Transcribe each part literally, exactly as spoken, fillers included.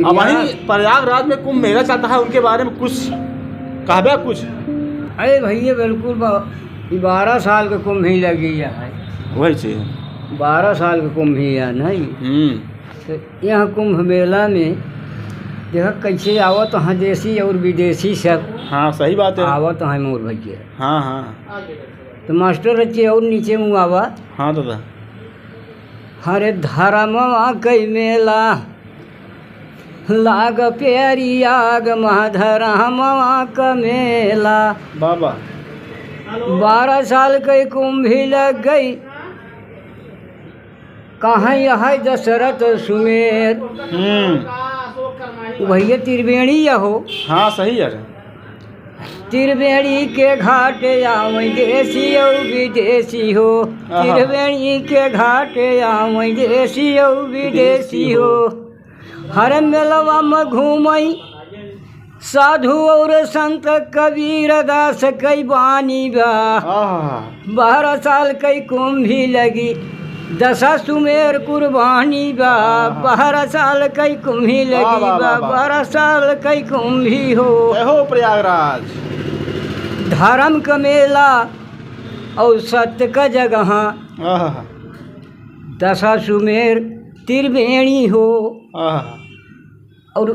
अब वहीं प्रयागराज में कुंभ मेला चलता है, उनके बारे में कुछ कहबे कुछ? अरे भैया, बिल्कुल ब-, ई बारह साल के कुंभ ही लगी है। वही से। बारह साल के कुंभ ही है, नहीं? हम्म। तो यह कुंभ मेला में देखा कैसे आवत हैं देसी और विदेशी सब। हाँ, सही बात है। आवत हैं मोर भैया। हाँ, हाँ। तो मास्टर रचे और नीचे मुँह आवा। हाँ दादा। हरे धर्मवा कई मेला, लाग प्यारी आग महाधर्मवा क मेला। बाबा। बारह साल कई कुंभी लग गई, कहाँ यह है दशरथ सुमेर। हम्म। भैया त्रिवेणी यहो। हाँ, सही है। त्रिवेणी के घाटे आवै देसी औ विदेशी हो। आहा। त्रिवेणी के घाटे आवै देसी औ विदेशी हो। हर मेलवा में घूमै साधु और संत कबीर दास कई बानी बा। आहा। बारह साल कई कुंभी लगी, दशा सुमेर कुर्बानी बा। आहा। बारह साल कई कुंभी लगी वाह, वाह, बा, वाह, वाह। बारह साल कई कुंभी हो। जय हो प्रयागराज। धर्म क मेला और सत्य क जगह। आहा। दशा सुमेर त्रिवेणी हो। आहा। और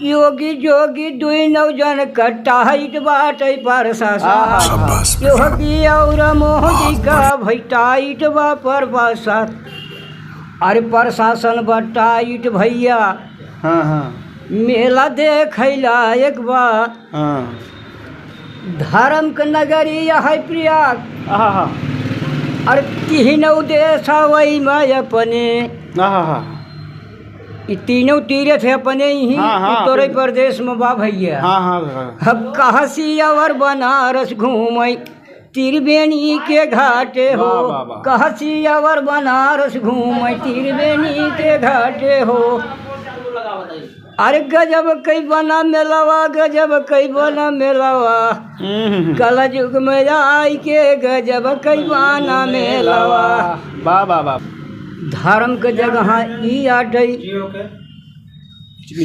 योगी जोगी दुई नौ जन क टाइट बाटे प्रशासन। आहा। शाबाश बेटा। योगी और मोदी क भई टाइट बा प्रशासन। अरे प्रशासन बा टाइट भैया। हाँ, हाँ। मेला देखै लायक बा। हाँ। धर्म क नगरी है प्रयाग। आहा। अरे तीनों देश वही में अपने। आहा। ई तीनों तीर्थ अपने ही हाँ, हाँ, उत्तरी अपने। प्रदेश में बा भैया। हाँ, हाँ, हाँ। अब काशी और बनारस घूमै त्रिवेणी के घाटे हो। वाह, वाह, वाह। काशी और बनारस घूमै त्रिवेणी के घाटे हो। अरे गजब कई बना मेलवा, गजब कई बना मेलवा। हम्म। कलयुग में आई के गजब कई बना मेलवा। वाह, वाह, वाह। धर्म के जगह ई आटई।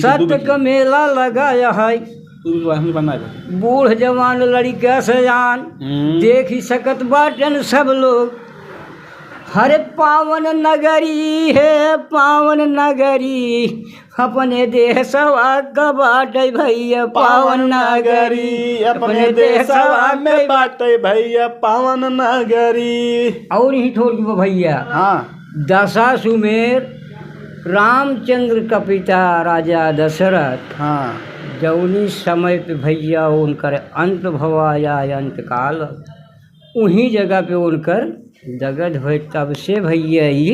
सत्य क मेला लगा है। तू भी वाहन बना है। बूढ़ जवान लड़िका सयान हम्म। देखि सकत बाटन सब लोग। हरे पावन नगरी है, पावन नगरी, अपने देशवा क बाटे भैया, पावन नगरी, अपने देशवा में बाटे भैया, पावन नगरी। और ही थोड़ के भैया। हाँ। दशा सुमेर रामचंद्र का पिता राजा दशरथ हाँ। जौनी समय पे भैया उनकर अंत भवा या अंतकाल, उही जगह पे उनकर दगध होए। तब से भैया ई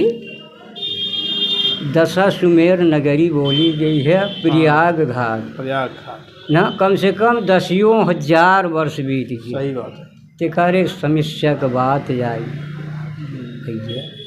दशा सुमेर नगरी बोली गई है, प्रयाग घाट। प्रयाग घाट। ना, कम से कम दसियों हजार वर्ष बीत गए। सही बात है। तेकरे समस्या के बात आई भैया।